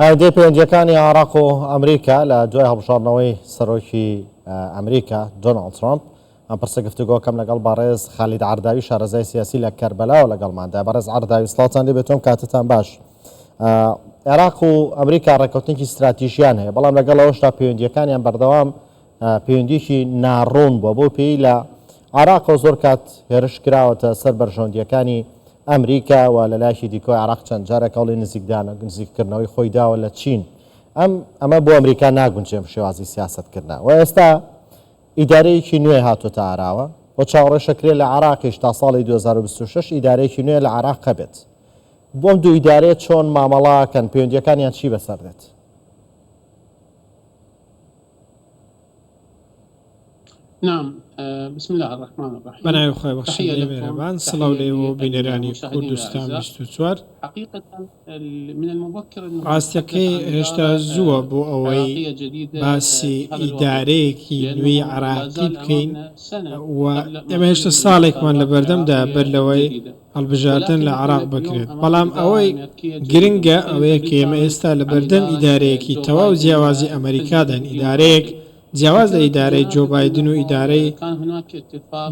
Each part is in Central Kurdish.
ئایندەی پەیوەندییەکانی عێراق و ئەمریکا لە دوای هەڵبژاردنەوەی سەرۆکی ئەمریکا دۆناڵد ترامپ ئەم پرسە گفتوگۆکەم لەگەڵ بەڕێز خالید عەرداوی شارەزای سیاسی لە کەربەلاوە لەگەڵماندا بەڕێز عەرداوی سڵاوتان لێ بێتۆم کاتتان باش عێراق و ئەمریکا ڕێککەوتنێکی ستراتیژیان هەیە بەڵام لەگەڵ ئەوەشدا پەیوەندیەکانیان بەردەوام پەیوەندیەکی ناڕوون بووە بەو پێی لە عێراقەوە زۆر کات هێرش کراوەتە سەر بەرژەوەندییەکانی ئەمریکا و لە لایەکی دیکەوە عێراق چەند جارێک هەوڵی نزیکدان نزیککردنەوەی خۆی داوە لە چین. ئەم ئەمە بۆ ئەمریکا ناگونجێ ئەم شێوازی سیاسەتکردنە و ئێستا ئیدارەیەکی نوێ هاتۆتە ئاراوە و چاوەڕێشەکرێ لە عێراقیش تا ساڵی 2026 ئیدارەیەکی نوێ لە عێراق هەبێت. بۆم دوو ئیدارەیە چۆن مامەڵەکەن پەیوەندییەکانیان چی بەسەر دێت؟ بەناوی خوای بەخشندەی مێرەبان سڵاو لە ئێوە و بینەرانی کوردستان 24. ڕاستیەکەی هێشتا زووە بۆ ئەوەی باسی ئیدارەیەکی نوێی عێراقی بکەین و ئێمە هێشتا ساڵێکمان لە بەردەمدا بەر لەوەی هەڵبژاردن لە عێراق بکرێت، بەڵام ئەوەی گرنگە ئەوەیە کە ئێمە ئێستا لە بەردەم ئیدارەیەکی تەواو جیاوازی ئەمەریکاداین، ئیدارەیەک جیاواز لە ئیدارەی جۆ بایدن و ئیدارەی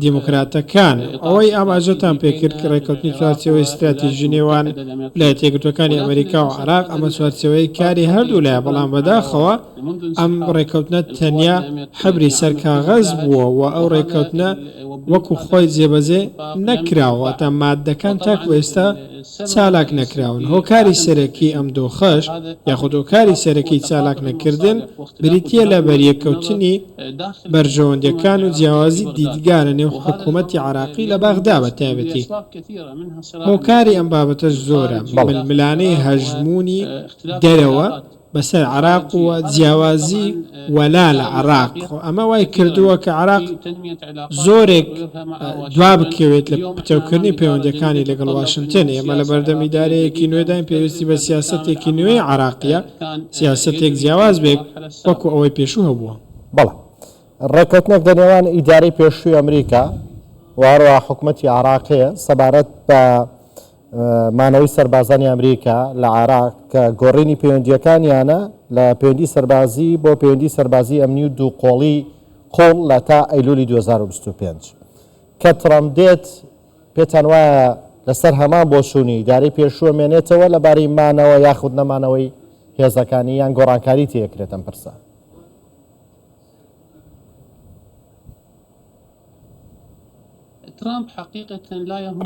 دیموکراتەکان. ئەوەی ئاماژەتان پێکرد کە ڕێککەوتنی چوارچێوەی ستراتیژی نێوان ویلایەتە یەکگرتووەکانی ئەمەریکا و عێراق، ئەمە چوارچێوەی کاری هەردوولایە، بەڵام بەداخەوە ئەم ڕێککەوتنە تەنیا حەبری سەر کاغەز بووە و ئەو ڕێککەوتنە وەکو خۆی جێبەجێ نەکراوە، واتە ماددەکان تاکو ئێستا چالاک نەکراون، هۆکاری سەرەکی ئەم دۆخەش یاخود هۆکاری سەرەکی چالاک نەکردن بریتییە لە بەریەککەوتنی بەرژەوەندییەکان و جیاوازی دیدگا لە نێو حکومەتی عێراقی لە بەغدا بە تایبەتی. هۆکاری ئەم بابەتەش زۆرە، ململانێی هەژموونی دەرەوە، بەسەر عێراق و جیاوازی وەلا لە عێراق، ئەمە وای کردووە کە عێراق زۆرێک دوا بکەوێت لە پتەوکردنی پەیوەندییەکانی لەگەڵ واشنتن، ئێمە لەبەردەم ئیدارەیەکی نوێداین پێویستی بە سیاسەتێکی نوێی عێراقییە، سیاسەتێک جیاواز بێت وەکو ئەوەی پێشوو هەبووە. بەڵێ. ڕێککەوتنێک لە نێوان ئیدارەی پێشووی ئەمریکا و هەروەها حکومەتی عێراق هەیە سەبارەت بە مانەوەی سەربازانی ئەمریکا لە عێراق کە گۆڕینی پەیوەندییەکانیانە لە پەیوەندی سەربازی بۆ پەیوەندی سەربازی ئەمنی و دووقۆڵی قوڵ لە تا ئەیلولی 2025 کە ترەمپ دێت پێتان وایە لەسەر هەمان بۆچوونی ئیدارەی پێشووە مێنێتەوە لەبارەی مانەوە یاخود نەمانەوەی هێزەکانی یان گۆڕانکاری تێکرێت ئەم پرسە؟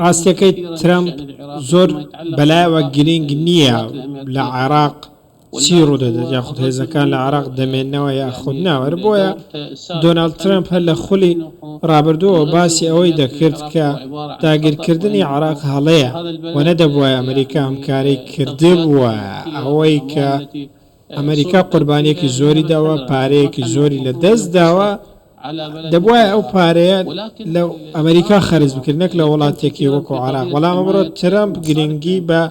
ڕاستیەکەی ترەمپ زۆر بەلایەوە گرینگ نییە لە عێراق چی ڕوودەدات یاخود هێزەکان لە عێراق دەمێنەوە یاخود نا هەر بۆیە دۆناڵد ترەمپ هەر لە خولی ڕابردووەوە باسی ئەوەی دەکرد کە داگیرکردنی عێراق هەڵەیە و نەدەبوایە ئەمریکا ئەم کارەی کردبوایە ئەوەی کە ئەمەریکا قوربانیەکی زۆری داوە، پارەیەکی زۆری لە دەست داوە، دەبوایە ئەو پارەیە لە ئەمەریکا خەرج بکرێت نەک لە وڵاتێکی وەکو عێراق، بەڵام ئەمڕۆ ترەمپ گرنگی بە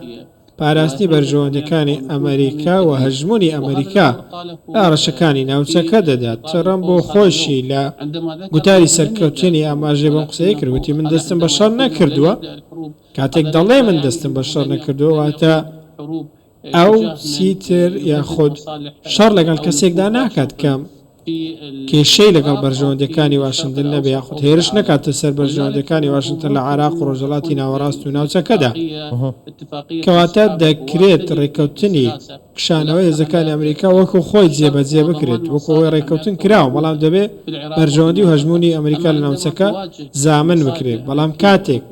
پاراستنی بەرژەوەندیەکانی ئەمەریکا و هەژموونی ئەمەریکا لە هەڕەشەکانی ناوچەکە دەدات. ترەمپ بۆ خۆیشی لە گوتاری سەرکەوتنی ئاماژەی بەم قسەیە کرد، وتی من دەستم بە شەڕ نەکردووە، کاتێک دەڵێ من دەستم بە شەڕ نەکردووە واتە ئەو چیتر یاخود شەڕ لەگەڵ کەسێکدا ناکات کە کێشەی لەگەڵ بەرژەوەندیەکانی واشنتن نەبێ یاخود هێرش نەکاتە سەر بەرژەوەندیەکانی واشنتن لە عێراق و ڕۆژهەڵاتی ناوەڕاست و ناوچەکەدا. کەواتە دەکرێت ڕێککەوتنی کشانەوەی هێزەکانی ئەمریکا وەکو خۆی جێبەجێ بکرێت، وەکو ئەوەی ڕێککەوتن کراوە، بەڵام دەبێ بەرژەوەندی و هەژموونی ئەمریکا لە ناوچەکە زامن بکرێت، بەڵام کاتێک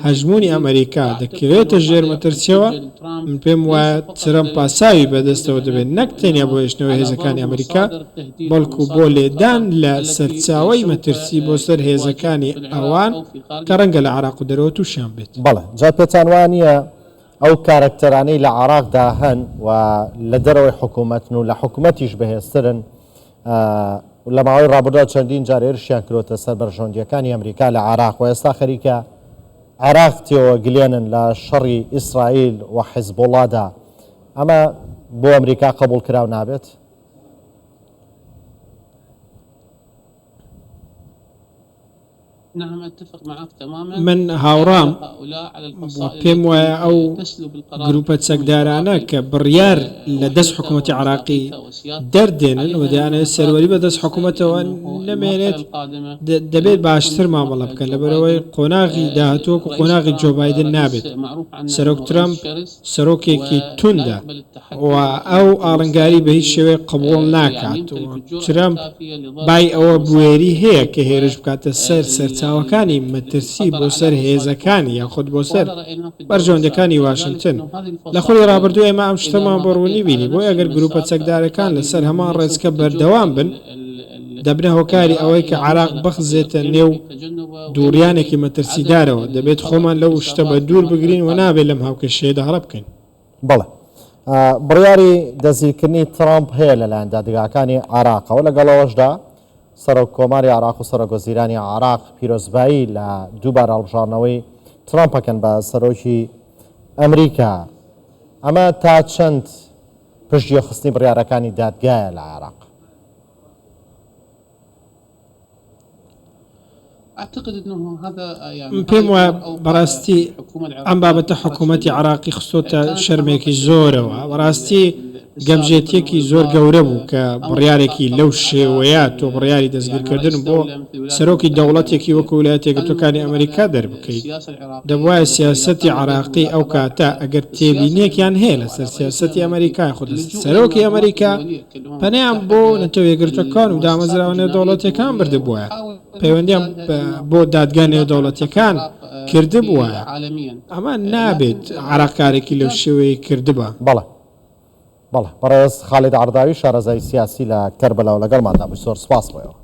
هەژموونی ئەمریکا دەکەوێتە ژێر مەترسیەوە، من پێم وایە ترەمپ پاساوی بەدەستەوە دەبێت نەک تەنیا بۆ هێشتنەوەی هێزەکانی ئەمریکا، بەڵکو بۆ لێدان لە سەرچاوەی مەترسی بۆ سەر هێزەکانی ئەوان کە ڕەنگە لە عێراق و دەرەوە تووشیان بێت. بەڵێ، جا پێتان وا نییە ئەو کارەکتەرانەی لە عێراقدا هەن و لە دەرەوەی حکوومەتن و لە حکوومەتیش بەهێزترن، لە ماوەی ڕابردوودا چەندین جار هێرشیان کردووەتە سەر بەرژەوەندییەکانی ئەمریکا لە عێراق و ئێستا خەریکە عێراق تێوە گلێنن لە شەڕی ئیسرائیل و حیزبوڵڵادا، ئەمە بۆ ئەمریکا قبوڵکراو نابێت؟ من هاوڕام و پێم وایە ئەو گروپە چەکدارانە کە بڕیار لە دەست حکوومەتی عراقی دەردێنن و دەیانەوێت سەروەری بە دەست حکوومەتەوە نەمێنێت، دەبێت باشتر مامەڵە بکەن، لەبەرئەوەی قۆناغی داهاتوو وەکو قۆناغی جۆ بایدن نابێت. سەرۆک ترەمپ سەرۆکێکی توندە و ئەو ئاڵنگاری بە هیچ شێوەیەک قبوڵ ناکات و ترەمپ بای ئەوە بوێری هەیە کە هێرش بکاتە سەر سەرچاوەکانی مەترسی بۆ سەر هێزەکانی یاخود بۆ سەر بەرژەوەندیەکانی واشنتن. لە خولی ڕابردوو ئێمە ئەم شتەمان بە ڕوونی بینی، بۆیە ئەگەر گروپە چەکدارەکان لەسەر هەمان ڕێچکە بەردەوام بن، دەبنە هۆکاری ئەوەی کە عێراق بخزێتە نێو دووڕیانێکی مەترسیدارەوە، دەبێت خۆمان لەو شتە بەدوور بگرین و نابێت لەم هاوکێشەیەدا هەڵە بکەین. بەڵێ. بڕیاری دەستگیرکردنی ترەمپ هەیە لەلایەن دادگاکانی عێراقەوە، لەگەڵ ئەوەشدا سەرۆک کۆماری عێراق و سەرۆک وەزیرانی عێراق پیرۆزبایی لە دووبارە هەڵبژاردنەوەی ترەمپ ئەکەن بە سەرۆکی ئەمریکا. ئەمە تا چەند پشتگوێخستنی بڕیارەکانی دادگایە لە عێراق؟ من پێم وایە بەڕاستی ئەم بابەتە حکوومەتی عراقی خستۆتە شەرمێکی زۆرەوە بەڕاستی گەمژێتیەکی زۆر گەورە بوو کە بڕیارێکی لەو شێوەیە تۆ بڕیاری دەستگیرکردن بۆ سەرۆکی دەوڵەتێکی وەکو ویلایەتە یەکگرتووەکانی ئەمریکا دەربکەیت دەبوایە سیاسەتی عراقی ئەو کاتە ئەگەر تێبینیەکیان هەیە لەسەر سیاسەتی ئەمریکا خود سەرۆکی ئەمریکا پەنایان بۆ نەتەوە یەکگرتووەکان و دامەزراوە نێودەوڵەتیەکان بردبووایە، پەیوەندیان بۆ دادگا نێودەوڵەتیەکان کردبووایە، ئەمە نابێت عێراق کارێکی لەو شێوەیەی کردبا. بەڵێ بەڵێ بەڕێز خالید عەرداوی شارەزای سیاسی لە کەربەلاوە لەگەڵماندا بووی زۆر سوپاس بۆ ئێوە.